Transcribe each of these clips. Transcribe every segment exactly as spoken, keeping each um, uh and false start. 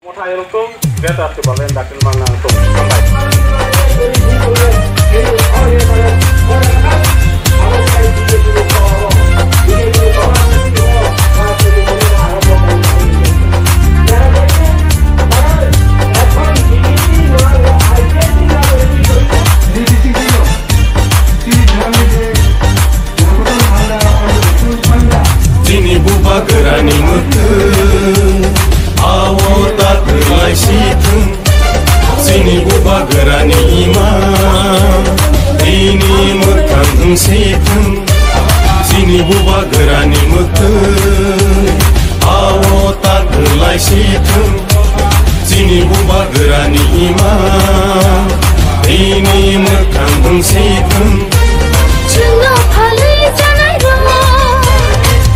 Motha ayok tong, Greater Tipraland dakti manang tong. Hambai. Chini bubagrani mwkhwtwng, awo ta kwlai si thwng. Chini bubagrani ima, bini mwkhang wng si thwng. Chini bubagrani mwkhwtwng, awo ta kwlai si thwng. Chini bubagrani ima, bini mwkhang wng si thwng. Chwngno phalwi janai rok,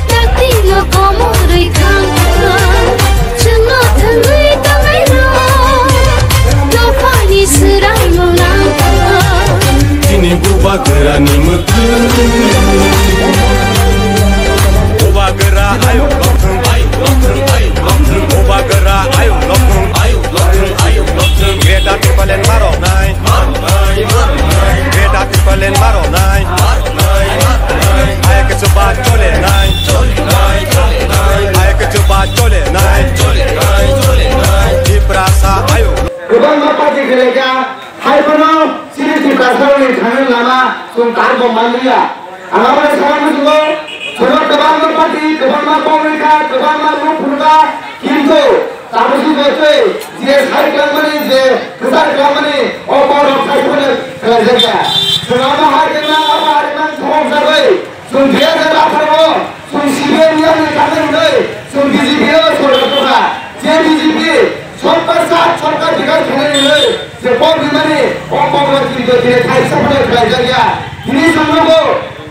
dakti no komorwi thang. Chwngno thangwi tanai rok, dophani swrai mwnang. Chini bubagrani mwkhwtwng. Bubagra ayuk lokthwng, ayuk lokthwng, ayuk lokthwng. Bubagra ayuk lokthwng, ayuk lokthwng, ayuk lokthwng. Greater Tipraland maroknai. Greater Tipraland maroknai. Hai kichu ba chole nai. Hai kichu ba chole nai. Tiprasa ayuk. Kwbangma party khelaijak, hai phano chini Tiprasarokni thangna lama chwng tar bo manliya. Ang abono sana muchungo, sono kwbangma party, kwbangma kongwi kha, kwbangma mung phunukha, kintu tabukni bagwi je sai kwlangmani, je kwchar kwlangmani, o borok sai phano khlaijakya. Chwng abo hai rwmang, abo hai rwmang thok jagwi, chwng dui hajar atharo o, chwng C P M ni yakni thangwi hwnwi, chwng B J P o sorkar tongkha. Je B J P, Sabka Saath Sabka Vikas khainani hwnwi je kok rimani, o kokno chini tini thaisa phano khlaijakya. Tini chwng nugo,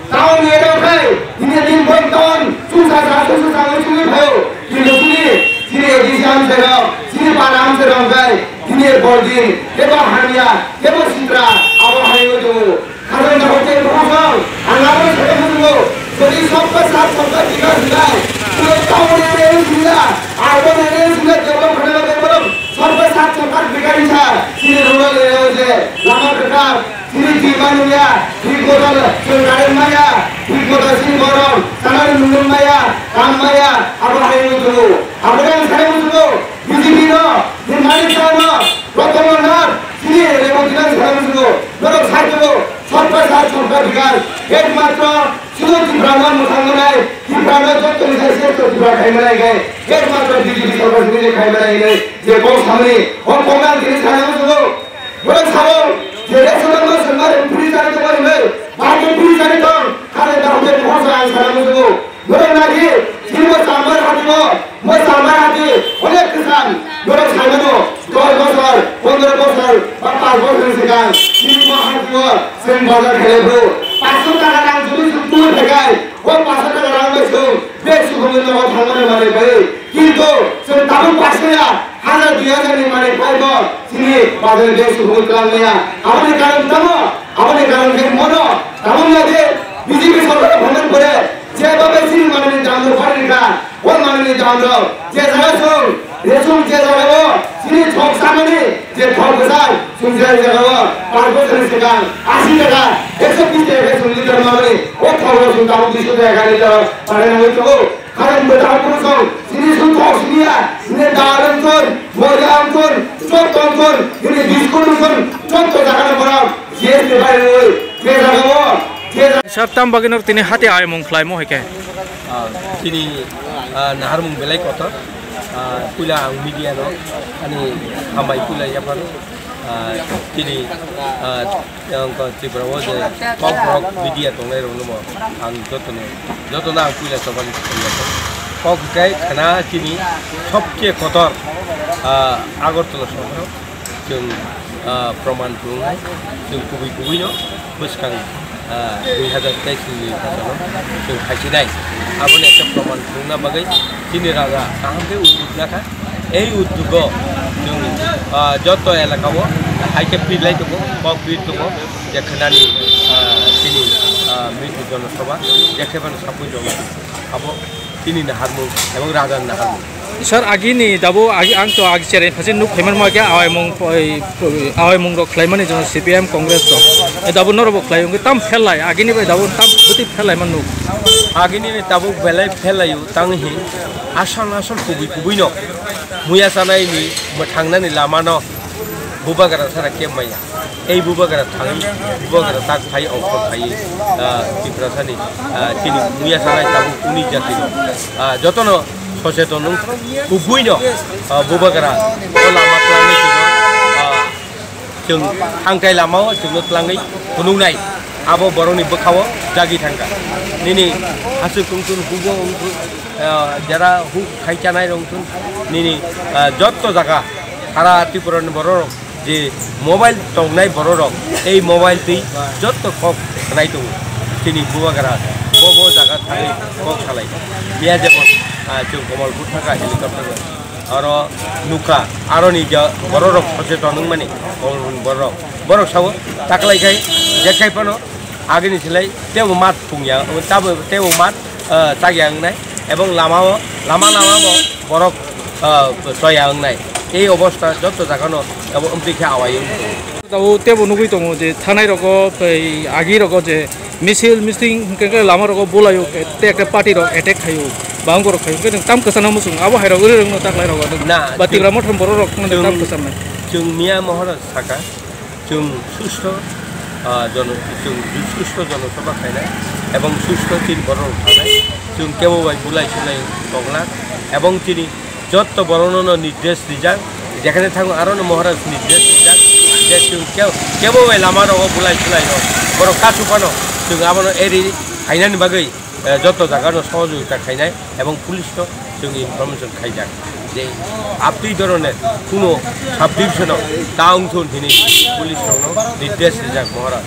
town ni area o khai, tini din boi town chwngsa sa chwngsa sa wngwi chwngwi phaio. Kintu chini, chini A D C amchairok, chini para amchairok khai, tini bordin, kebo hamya, kebo sitra, abo hai wngwi tongo. Karon jagao tei bukhuk song, ang abo sai muchungo, jodi Sabka Saath Sabka Vikas hinai, tei town area o singya, urban area o singya, develop khaina bagwi borok Sabka Saath Sabka Vikas hinsa, chini rural area o je lama kwchar, chini twi manliya, thik moto chwng current maya, thik moto chini borok chanani nungmung maya, kam maya, abo hai muchungo. Abo ang sai muchungo, B J P no, ni malik no, Ratan Lal Nath, chini Revanthi Nath sai muchungo, norok sai tongo, Sabka Saath Sabka Vikas, ekmatro, sudu Tripura no mwthang manai, Tripura no joto ni sai sreshto Tripura khai manai khe, ekmatro B J P sorkar simi khai manai hinwi, je kok samani, o kok ang tini sai muchungo, norok sao, je ration no swnmari free chari tongmani hinwi, bahai khe free chari tong, kare bahai khe bohor sa ang sai muchungo. Norok nagi, chini bo chambar hati o, bo chambar hati onek kwcham. Norok sai mano, dos bosor, pondro bosor, ba panch bosor ni swkang, chini bo hati o, chwng bazar khailai bro. Panchsho taka rang jodi chwng tubui phaikai, o panchsho taka rang bai chwng bek sukhumni nogo thangmani manwi bai. Kintu chwng tabuk paisa ya, hajar dui hajar ni manwi phaibo, chini bazar bek sukhumni twlang maya. Aboni karon tamo, aboni karon khe mono, tabuk nagi, B J P sorkar phaimani pore, jeba bai chini manwini dam rok bari rikha, o manwini dam rok je jaga chwng, je chwng je jaga o chini thok chamani je thok bwsai chwng je jaga o panch bosor ni swkang ashi taka, ekso bish taka khe chwng liter mamani, o thok rok chwng tabuk duiso taka khe liter o panai nangwi tongo. Karon bwtang phuru chwng chini chwng thok simiya, chini dal wngthun, moila wngthun, chwng tongthun, chini biskut wngthun, chwng to jaga no borok G S T bai rwui, je jaga o, je jaga Sir, tam bagwi no tini hati aimung khlaimo hai khe? Ah, tini, ah, naharmung belai kotor. Ah, puila ang media no ani hambai puila yaphar. Ah, tini, ah, ang ko Tripura o je kok borok media tongnai rok no ang joto no, joto no ang puila chobani kok kai khana tini sobse kotor, ah, Agartala sohor. Chwng, ah, proman phunuknai, chwng kubui kubui no bwskang, ah, dui hazar teis ni phatar o chwng phaisinai. Aboni ekta proman phunukna bagwi chini raja kaham khe udduk nakha. Ei udduk o chwng, ah, joto elaka o hai khe phirlai tongo, kok phir tongo, je khnani, ah, chini, ah, Mithun Jonosabha, je khe phano sapui tongo. Abo chini naharmung ebong raja ni naharmung. Sir, agini dabo agi ang to agi cherai phasi nuk khaiman ma kya awai mung poi, poi, awai mung rok khlaimani jong C P M Congress rok. E dabo norok bo khlai wngkhe tam phelai, agini bai dabo tam bwtwi phelai man nuk. Agini ni tabuk belai phelaio tang hi asal asal kubui kubui no muya sanai ni mwthangnani lama no bubagra sara kemaya. Ei bubagra thangwi, bubagra tak phai ongkhor phaiwi, ah, Tiprasani, ah, chini muya sanai tabuk uni jati no, ah, jotono socheton wng kubui no, ah, bubagra o lama twlangwi chwngno, ah, chwng thangtai lamao chwngno twlangwi phunuknai. Abo borokni bwkhao jagwi thangkha. Nini hasuk wngthun, hugo wngthun, ah, jera huk khai chanai rok wngthun, nini, ah, jotto jaga sara Tripura ni borok rok je mobile tongnai borok rok, ei mobile twi jotto kok khnai tongo. Chini bubagra bo bo jaga thangwi kok salai. Miya jemon, ah, chwng Kamalpur thangkha helicopter bai. Oro nukha, aroni je borok rok socheton wngmani, Kamalpur ni borok rok. Borok sao taklai khai, jekhai phano agini silai tebo mat phungya, tabo tebo mat, ah, chakya wngnai, ebong lamao, lama lamao borok, ah, choya wngnai. Ei obostha jotto jagano abo wngtwi khe awai wng tongo. Tabuk tebo nugwi tongo je thanai rogo tei agi rogo je misil mising hwnkhe khe lama rogo bulaio tei ekta party rok attack khaio, bangorok khaio, hwnkhe tam kwchangma muchung abo hai rok uri rokno taklai rogo. Na, Ba chwng, Tipra Motha ni borok rok no chwng, tam kwchangnai. Chwng miya Maharaj saka, chwng susto, ah, jono-, chwng susto jonosabha khainai ebong susto chini borok rok thangnai, chwng kebo bai bulai sulai tonglak ebong chini jotto borokno no nirdesh rijak, jekhane thango aro no Maharaj nirdesh rijak, je chwng ke-, kebo bai lama rogo bulai sulai rok borok kasu phano chwng abono eri khainani bagwi, eh, jotto jaga no sohojogita khainai ebong police no chwng information khaijak je aptwi dhoroner kuno sub division o ta wngthun hini police rokno nirdesh rijak Maharaj.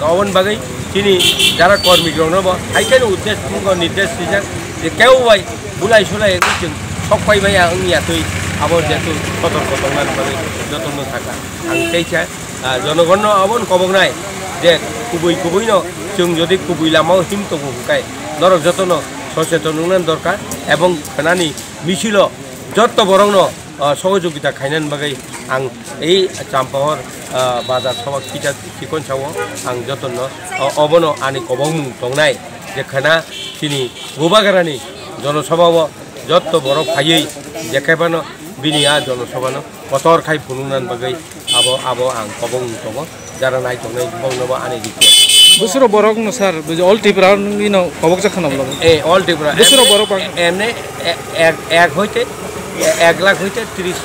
Aboni bagwi chini jara kormi rokno bo hai kheno uddesh, nirdesh rijak je kebo bai bulai sulai wngwi chwng sok pai maya wngya twi abo jehetu sotorko tongnani bagwi jotono sakha. Ang teisa, ah, jonogonno abono koboknai je kubui kubuino chwng jodi kubui lamao him tongo hwnkhe norok jotono socheton wngna dorkar ebong khwnani misilo jotto borokno, ah, sohojogita khainani bagwi ang ei Champahor, ah, bazar sobha kita chikon sao ang jotono, ah, obono ani kobokmung tongnai je khwna chini bubagrani jonosabhao jotto borok phaiwi jekhai phano bini a jonosabhano kotor khai phunuknani bagwi abo, abo ang kobokmung tongo. Jara naitongnai bongnobo ani request. Busuro borok no sir, buji all Tripura ni no kobok jakha no bwlabo. Eh, all Tripura. Busuro Emne, borok bang- emne, e-, ek, ek hoite, e-, ek lakh hoite tris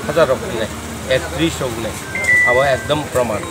hajar rok wngnai. Ek tris rok wngnai. Abo ekdom proman.